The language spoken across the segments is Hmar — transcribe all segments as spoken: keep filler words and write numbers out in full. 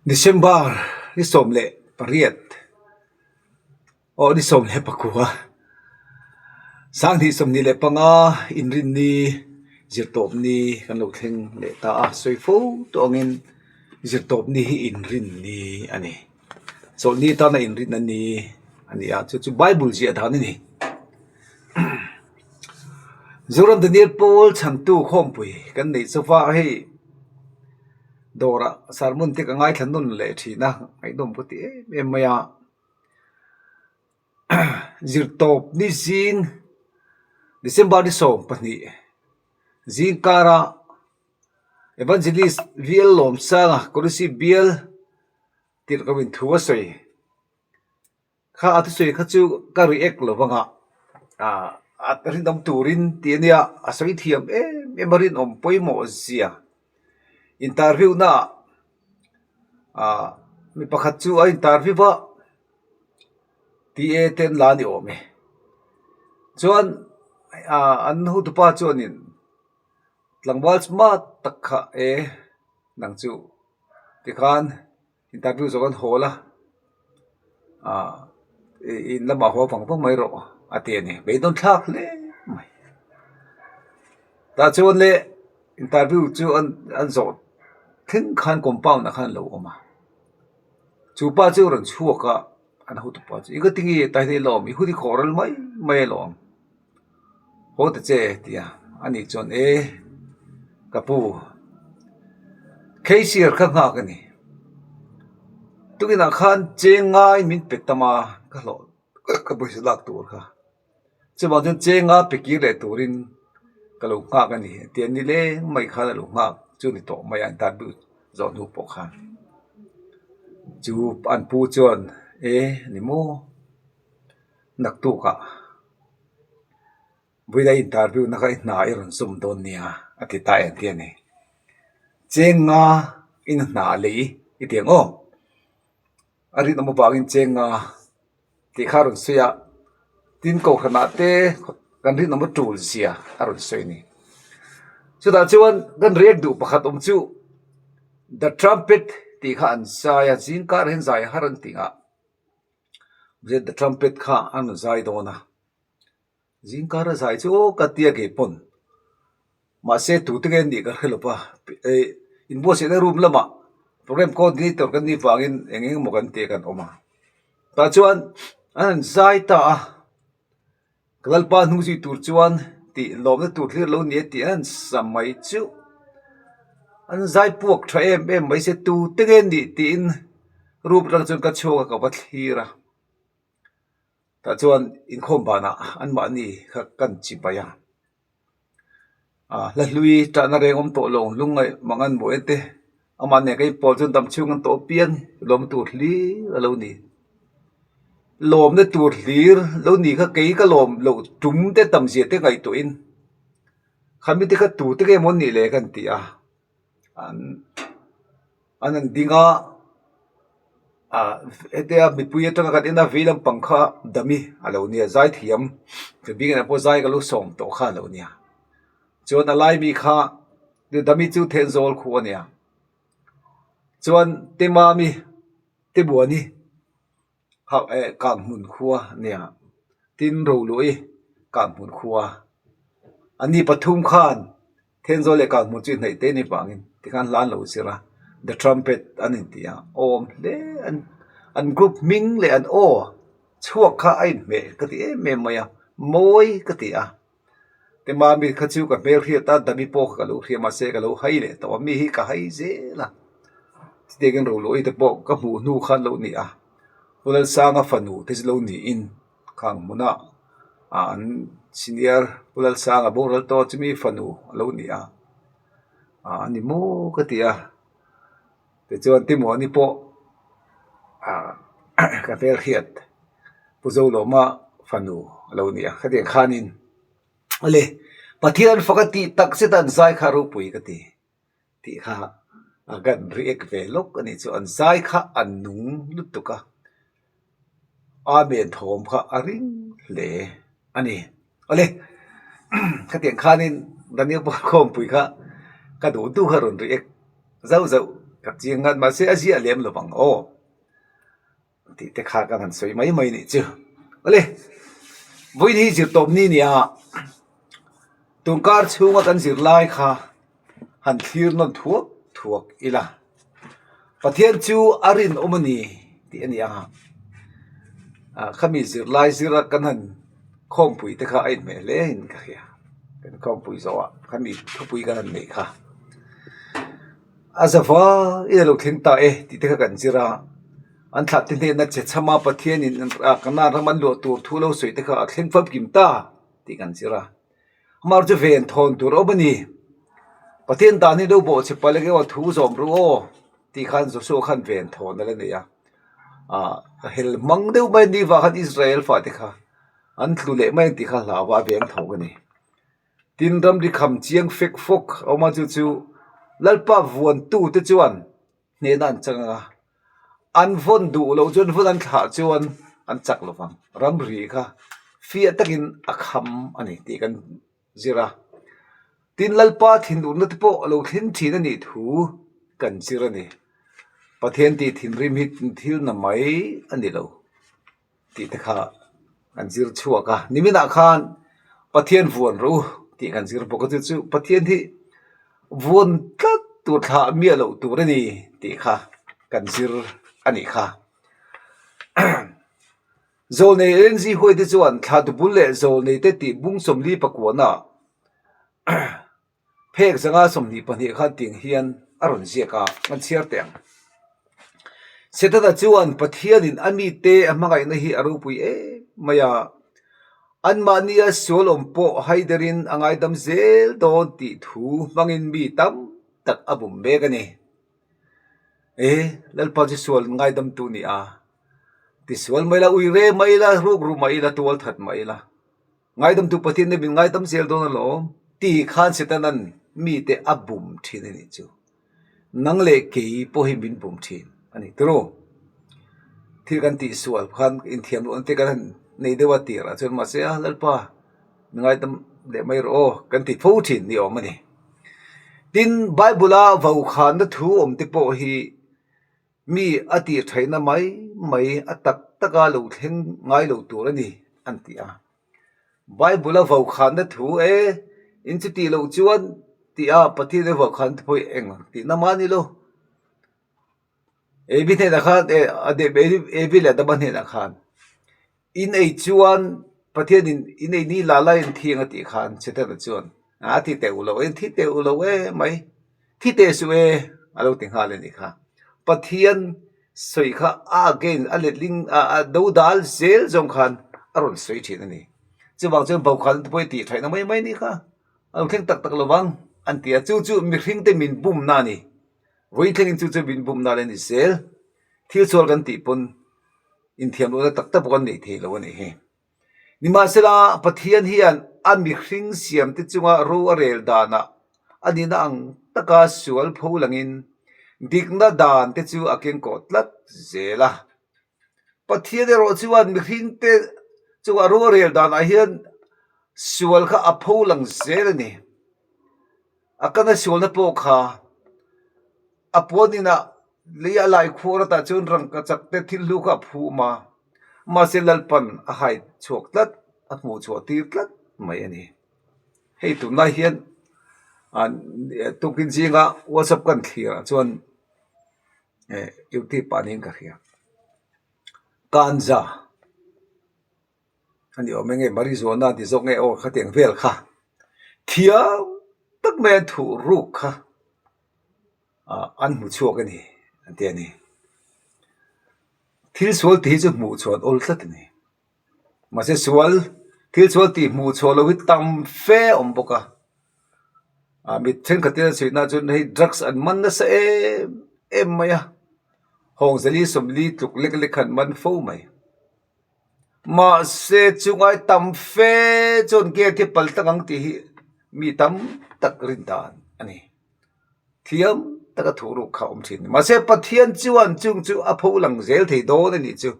December ni sawm le pariet, aw, ni sawm le pakua, sang hni sawmhni le panga, Inrinni, Zirtawpni kan lo thleng leh ta a, sawi fo tawh angin Zirtawpni hi Inrinni a nih. Chawlhni tana Inrinni a ni a, chu chu Bible ziah dan a nih. Zoram Daniel Paul chhantu khawmpui kan nei chauh a, hei dawra sermon te ka ngaithla nawn leh ṭhin a, ngaihnawm ka ti em em mai a. Zirtawpni zing, December ni sawm pahni zingkara Evangelist V L Lawmsanga Kolisi Bial tirkoin thu a sawi kha, a thusawi kha chu ka react lo vang a, a, a rinawm turin ti a nia, a sawi thiam em em a, rinawm pawimawh zia. Interview-na, a, mi pakhat chu a interview a, T A ten la ni awm e. Chuan, a, an hotupa chuanin, "Tlangval sma tak kha e, nang chu," tikhan interview zawk an hawl a, a, i-, in lamah haw vang vang mai rawh, a ti a ni. Beidawn thlak hle mai. Tah chuan le interview chu an, an zawh thleng khan compound-ah khan lo awm a. Chu pa chu rawn chhuak a, an hotupa chu, "I ka ti nge, ta hi lawm, i hu ti khawral mai mai lawm." "Haw ta che," tia a nih chuan, "E, ka pu, cashier kha nghak a ni. Tukinah khan cheng ngai min pe tam a, ka hlawh, ka pawisa lak tur kha. Chuvang chuan cheng nga pe kir leh turin ka lo nghak a ni," tia ni leng mai khan a lo nghak chu ni tawh mai a, interview zawh hnu pawh khan. Chu an pu chuan, "E, ni maw, naktukah vawiina interview-na kha i hna i rawn zawm dawn nia," a ti ta, en ti a ni. "Cheng nga in hna lei i ti ang aw. A rinawm avangin cheng nga," tih kha a rawn sawi a. Tin, kohhranah te kan rinawm a tul zia a rawn sawi a ni. Chutah chuan kan react duh pakhat awm chu, The Trumpet tih kha an zai a, zingkar hian zai har an ti a. The Trumpet kha an zai dawn a. Zingkara zai chu aw ka ti a, kei pawn. Mahse, tu te nge ni ka hre lo a. E, inbuatsaihna room lamah program coordinator kan nih vangin eng eng emaw kan ti kan awm a. Tah chuan an zai ta a. "Ka Lalpa hnung zui tur chuan tih lawmna tur thlir lo ni e," tih an sam mai chu. An zai puak ṭha em em mai se, "Tu te nge ni?" tiin room aṭang chuan ka chhuak a, ka va thlir a. Tah chuan inkhawm banah anmahni kha kan chibai a. A, hla hlui ṭahna reng awm tawh lo, lungngaih mang an maw e te. Amah nen ka inpawl chuan dam chhung an tawh pian, lawmna tur hlir a lo ni. Lawmna tur hlir lo ni kha, kei ka lawm lo tum te tam zia te ngaihtuahin, kha mi te kha tu te nge maw ni le kan ti a. An, an, an ding a, a, hetia mipui aṭanga kan en a, vei lampang kha dummy a lo nia, zai thiam. Ka bingin a pawh zai ka lo sawm tawh kha a lo nia. Chuan a lai mi kha, chu dummy chu Thenzawl khua a nia. Chuan Temami, Tebuani, ha, eh, Kanghmun khua a nia. Tin, Roluahi, Kanghmun khua. Anni pathum khan Thenzawl leh Kanghmun chu inhnaih te ni vangin, tikhan hla an lo zir a, The Trumpet an inti a. Awm hle, an, an group hming leh an aw chhuak kha a inhmeh ka ti em em mai a, mawi ka ti a. Temami kha chu ka hmel hriat a, dummy pawh kha ka lo hria, mahse ka lo hai leh tawh a, mi hi ka hai zel a. Chutiangin Roluahi te pawh ka hmuh hnu khan lo ni a. Pu Lalsanga fanu te chu lo niin, Kanghmuna, a, an senior Pu Lalsanga boral tawh chu mi fanu a lo ni a. A, a ni maw ka ti a. Tichuan Temuani pawh, a, ka hmel hriat, Pu Zolawma fanu a lo ni a. Khatiang khanin, a le, Pathian fak a tih tak zeta an zai kha ropui ka ti. Tih kha, a, kan react ve lawk a nih chu, an zai kha a nung lutuk a. A men thawm kha a ring hle a ni. A le, khatiang khanin Daniel Paul khawmpui kha ka duh duh kha rawn react zau zau Ka chieng ngat, mahse a zia lem lo vang aw. Ti te kha kan han sawi mai mai ni chu. Ale, vawiin hi zir tawp ni nia. Tunkar chhunga kan zir lai kha han thlir nawn thuak thuak ila. Pathian chu a rinum a ni ti a ni a. A, khami zir lai zira kan han khawmpui te kha a inhmeh hle in ka hria. Kan khawmpui zo a, khami thupui kan han nei kha. A zava ila lo thleng ta e, ti te kha kan zira. An thlah te hnena che chama Pathianin, a, Kanaan ram an luah tur thu lo sawi te kha a thleng famkim ta, ti kan zira. Amar chu ven thawn tur awm a ni. Pathian dan hi lo bawh che pal eng emaw thu zawm ru aw, ti khan Joshua khan ven thawn a la nei a. A, hel hmang deuh mai ni va khan Israel fate kha an tlu leh mai ti kha hlava a veng tho a ni. Tin ramri kham chiang fek fok a awm a chu chu Lalpa vuantu te chuan hnena an chang a. An vawn duh lo chuan vawn an thlah chuan an chak lo vang. Ramri kha fiah takin a kham a ni tih kan zir a. Tin Lalpa thinurna te pawh lo thleng ṭhin a nih thu kan zir a ni. Pathian tih thinrim hi thil na mai a ni lo tih te kha kan zir chhuak a. Niminah khan Pathian vuan ru tih kan zir bawk a, chu chu Pathian hi vuan tlat tur thlah miah loh tur a ni tih kha kan zir a ni kha. Zawlnei Ellen G. White te chuan Thla Dubul leh Zawlnei te tih bung sawmli pakuana phek zanga sawmhnih pahnih khan tiang hian a rawn ziak a, kan chhiar teh ang. Setana chuan Pathianin a mite a hmangaihna hi a ropui em mai a. Anmahnia sual awm pawh haiderin a ngaidam zel dawn tih thu hmangin mi tam tak a bum mek a ni. E, Lalpa chu sual ngaidamtu ni a. Ti sual mai la, ui re mai la, ruk ru mai la, tual that mai la. Ngaidamtu Pathian nge min ngaidam zel dawn alawm? Ti khan Setanan mite a bum ṭhin a nih chu. Nang leh kei pawh hi min bum ṭhin a ni tiraw. Thil kan tih sual khan inthiam loh te kan han nei deuh a tirah chuan mahse a, Lalpa, min ngaidam leh mai rawh aw, kan ti fo ṭhin ni awm a ni. Tin, Bible-a vaukhanna thu awm te pawh hi mi a tih ṭhaina mai mai a tak taka lo thleng ngai lo tur a ni an ti a. Bible-a vaukhanna thu e, in chu tih loh chuan ti a, Pathian e vaukhan te pawh eng tihna mah ni lo. Evi hnena khan, e, a de, Evi, Evi leh Adama hnena khan in ei chuan Pathianin in ei ni la la in thiang a tih khan Setana chuan a thi teh u lo, in thi teh u lo e mai, thi teh suh e, a lo ti nghal a ni kha. Pathian sawi kha a again a letling a, a dodal zel zawng khan a rawn sawi ṭhin a ni. Chuvang chuan vaukhan te pawh tih ṭhaina mai mai ni kha. A lo thleng tak tak lo vang an ti a, chu chu mihring te min bumna a ni. Vawiin thlengin chu chu min bumna le ni zel. Thil sual kan tih pawn inthiam lohna tak tak pawh kan nei thei lo a nih hi. Nimahsela, Pathian hian a mihring siam te chunga ro a rel dana a nina ang taka sual pho langin dikna dan te chu a kengkawh tlat zel a. Pathian erawh chuan mihring te chunga ro a rel danah hian sual kha a pho lang zel a ni. A kana sualna pawh kha a puan ina lei a lai khuar atah chuan rangkachak te thil hlu kha a phum a. Mahse, Lalpan a hai chhuak tlat, a hmuh chhuah tir tlat mai a ni. Hei tunlai hian, a, tukin zinga WhatsApp kan thlir ah chuan, eh, YouTube ah niin ka hria. Ganja a ni awm enge, marijuana ti zawk nge aw, khatiang vel kha thiam tak mai an thuh ruk kha, a, an hmu chhuak a ni, an ti a ni. Thil sual tih hi chu hmuh chhuah an awl tlat a ni. Mahse, sual, thil sual tih hmuh chhuah lo hi tam fe awm bawk a. A, mi ṭhenkhatin a chawina chuan hei drugs an man nasa em em mai a. Hawng zali sawmli tluk lek lek khan man fo mai. Mahse, chungai tam fe chuan gate hi pal tlang ang tih hi mi tam tak rin dan a ni. Thiam taka thuh ruk kha awm ṭhin. Mahse, Pathian chuan chung chu a pho lang zel thei dawn a nih chu,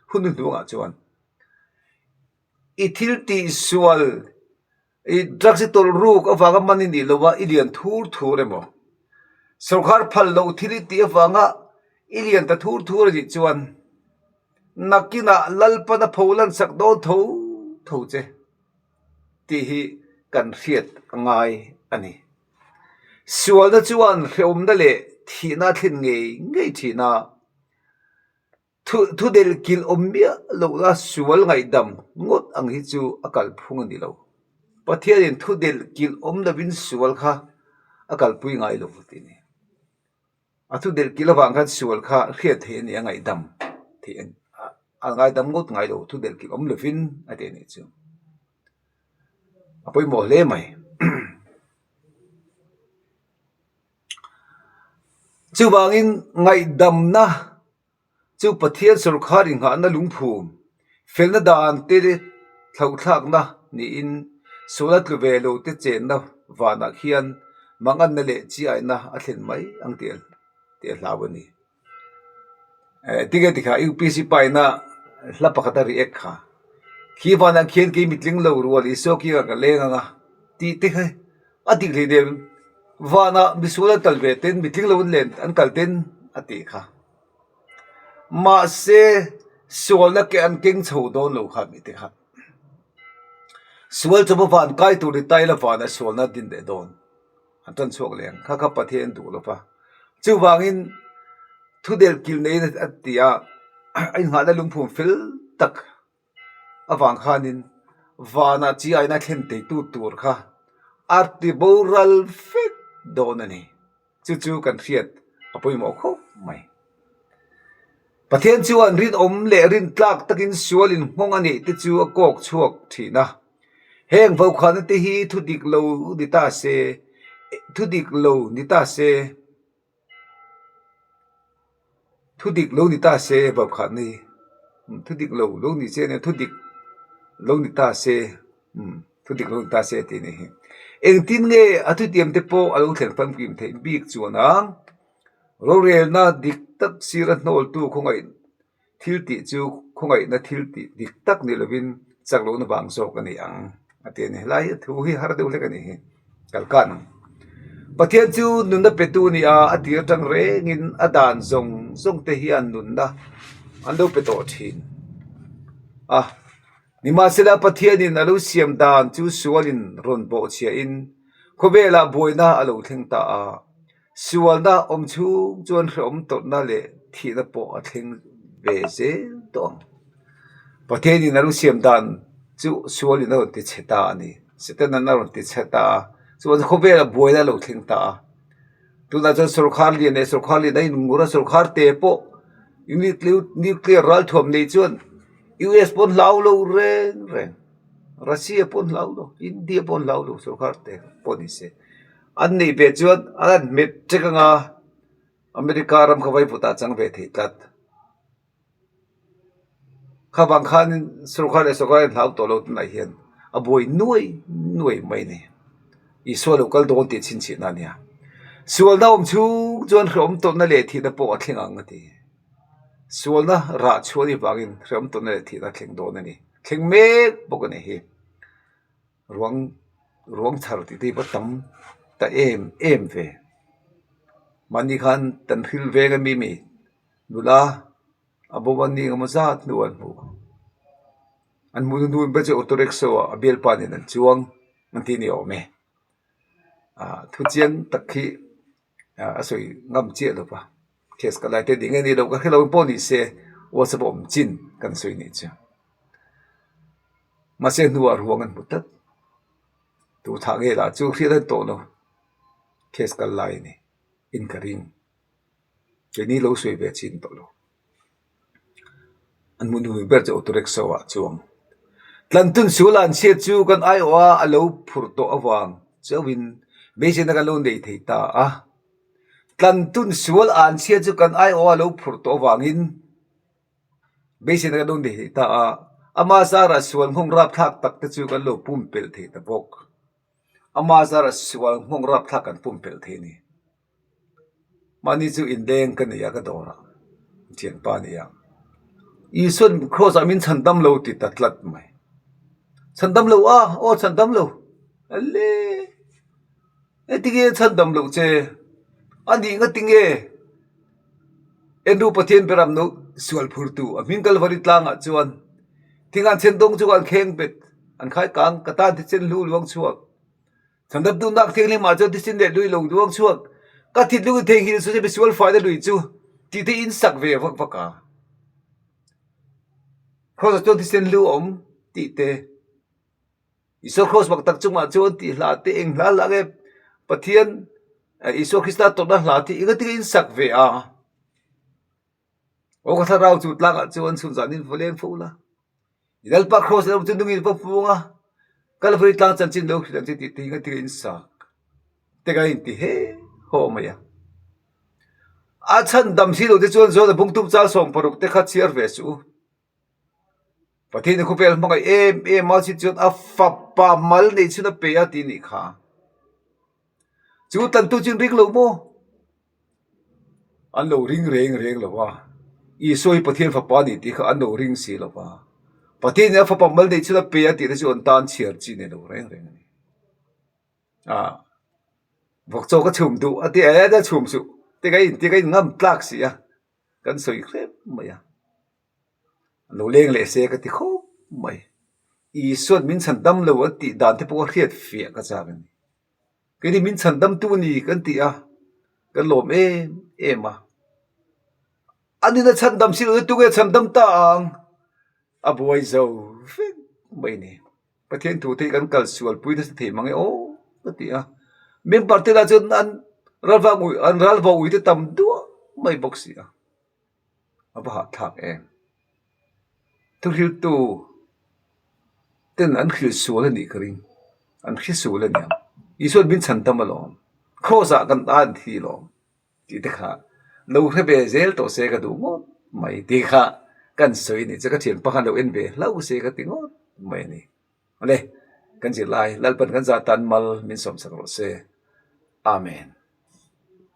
hun hnuhnungah chuan. I thil tih sual, i drugs i tawlh ruk avanga man i nih lova, i lian thur thur emaw, Sawrkar phal lo thil i ti avanga i lian ta thur thur a nih chuan, nakina Lalpan a pho lan sak dawn tho tho che, tih hi kan hriat a ngai a ni. Sualna chuan hrehawmna leh thihna thlen ngei ngei ṭhin a. Thu, thudelh kilawm miah lohna sual ngaihdam ngawt ang hi chu a kalphung a ni lo. Pathianin thudelh kilawm lovin sual kha a kalpui ngai lo ti ni. A thudelh kil avang khan sual kha hriat theih a ni a, ngaihdam theih a, a ngaihdam ngawt ngai lo, thudelh kilawm lovin a ti a nih chu. A pawimawh hle mai. Chuvangin ngaihdamna chu Pathian sawrkar innghahna lungphum, felna dan te thlohthlakna niin sualna tlu ve lo te chenna vanah khian manganna leh chiaina a thlen mai ang tih a, tih a hlau a ni. Eh, tikah tikah U P C paina hla pakhat a react kha. Khi vanah khian kei mi tling lo rual i saw ki ka leng anga. Ti te kha. A dik hlei dem. Vanah misual an kal ve ten, mi tling lo an len, an kal ten, a ti kha. Mahse, sualna ke an keng chho dawn lo kha mi te kha. Sual chawpa van kai tur ni ta ila vanah sualna din de dawn. An tan chhuak leng. Kha kha Pathian duh lo va. Chuvangin thudelh kil nei a ti a. A innghahna lungphum fel tak avang khanin vana chiaina thlen theitu tur kha a tiboral vek dawn a ni. Chu chu kan hriat a pawimawh khawp mai. Pathian chuan rinawm leh rintlak takin sual inhmawng a neih te chu a kawk chhuak ṭhin a. Heng vaukhana te hi thudik lo ni ta se, thudik lo ni ta se, thudik lo ni ta se, vaukhana hi. Hmm, thudik lo, lo ni che nen, thudik lo ni ta se. Hmm, thudik lo ni ta se ti ni hi. Engtin nge a thutiam te pawh a lo thlen famkim theih bik chuan ang? Rorelna dik tak sira hnawltu khawngaih thil tih chu khawngaihna thil tih dik tak ni lovin chak lohna vang zawk a ni ang, a ti a ni. Lai thu hi har deuh hlek a ni hi. Kalkan. Pathian chu nunna petu a ni a, a tir aṭang rengin a dan zawng zawng te hian nunna an lo pe tawh ṭhin. A, nimahsela Pathianin a lo siam dan chu sualin rawn bawhchhiain khawvelah buaina a lo thleng ta a. Sualna awm chhung chuan hrehawm tawrhna leh thihna pawh a thleng ve zel tawh ang. Pathianin a lo siam dan chu sualin a rawn tichhe ta a ni. Setanan a rawn tichhe ta a. Chuan khawvela buaina a lo thleng ta a. Tunah chuan sawrkar lian leh sawrkar lian a inngur a, sawrkar te pawh nuclear, nuclear ralthuam nei chuan U S pawn hlau lo reng reng. Russia pawn hlau lo, India pawn hlau lo, sawrkar te pawh ni se. An neih ve chuan an hmet ṭek anga, America ram kha vaivutah chang ve thei tlat. Kha vang khan sawrkar leh sawrkar in hlau tawh lo tunah hian a buai nuai nuai mai ni. Isua lo kal dawn tih chhinchhiahna a nia. Sualna awm chhung chuan hrehawm tawrhna leh thihna pawh a thleng ang a ti. Sualna rah chhuah a ni vangin hrehawm tawrhna leh thihna a thleng dawn a ni. Thleng mek bawk a ni hi. Ruang, ruang chhar tih te hi va tam ta em em ve. Mahni khan tan hril veng a mi mi nula a bo a ni ngam a zat hnu an hmu. An hmu hnu hnu in ba chu auto rickshaw a bialpa nen an chuang an ti ni awm e. A, thu chiang tak khi, a, a sawi ngam chiah lo va. Case kal lai te ding nge ni lo ka hre lo pawh ni se, WhatsApp a awm chin kan sawi ni chu. Mahse hnuah ruang an hmu tlat. Tu thah nge la chu hriat an tawh lo. Case kal lai a ni. In ka ring. Keini lo sawi ve chin tawh lo. An hmu hnu ber chu auto rickshaw ah chuang. Tlantun sual an siat chu kan aiawh a, a lo phur tawh avang chauhin beiseina kan lo nei thei ta a. Tlantun sual an siat chu kan aiawh a, a lo phur tawh avangin beiseina kan lo nei thei ta a. Ama zara sual nghawng rapthlak tak te chu kan lo pumpelh thei ta bawk. Ama zara sual nghawng rapthlak kan pumpelh thei ni. Mahni chu inleng ka nei a ka dawr a. Thianpa nia. Isuan cross ah min chhandam lo ti ta tlat mai. Chhandam lo a, aw chhandam lo. Ale. E, tikah chhandam lo che. A ni ngei ti nge. Andrew Pathien beram nu sual phurtu a hming Kalvari tlangah chuan thingan chen dawng chu an kheng bet, an khai kang, ka tan thi chen hlu luang chhuak. Chhandamtu nak thianghlimah chuan thi chen leh lui lo luang chhuak. Ka thi lu thei hi chu misual fai na lui chu. Tih te in sak ve vak vak a. Cross-ah chuan thi chen hlu awm tih te. Isua cross mak tak chungah chuan tih hla te eng hla hla nge Pathian, eh, Isua Krista tawrhna hla tih engati nge in sak ve a. Aw ka thlarau chu tlangah chuan sun zanin va leng fo la. I Lalpa cross lam chu nungin va puang a. Kalvari tlang chanchin lo hrilh ang chi tih te engati nge in sak. Te ka in ti he haw mai a. A chhandam si lo te chuan Johana bung thum chang sawm paruk te kha chhiar ve suh u. Pathian khawvel hmangaih em em a si chuan a fapa mal nei chhun a pe a ti ni kha. Chu tlantu chin ring lo maw? An lo ring reng reng lo a. Isua hi Pathian fapa ni tih kha an lo ring si lo a. Pathian a fapa mal nei chhun a pe a tih te chu an tan chhiar chi nei lo reng reng a ni. A, vawk chaw ka chhum duh a ti a, a chhum suh. Te ka in, te ka in ngam tlak si a. Kan sawi hrep mai a. Lo leng leh se ka ti khawp mai. Isuan min chhandam lo a tih dan te pawh a hriat fiah ka chak a ni. Keini min chhandamtu ni kan ti a, kan lawm em em a. An in a chhandam si lo te tu nge chhandam ta ang? A buai zo vek mai ni. Pathian thu te kan kal sual pui nasa thei mang e aw ka ti a. Member te lah chuan an ralvang ui, an ralvang ui te tam duah mai bawk si a. A va hahthlak em. Thuhriltu ten an hril sual a nih ka ring. An hre sual a ni ang. Isuan min chhandam alawm. Cross-ah kan an thi lawm. Tih te kha. Lo hre ve zel tawh se ka duh ngawt mai tih kha. Kan sawi ni chu ka ṭhian pakhat lo en ve hlau se ka ti ngawt mai a ni. Awle, kan zir lai. Lalpan kan zatan mal min sawmsak rawh se. Amen.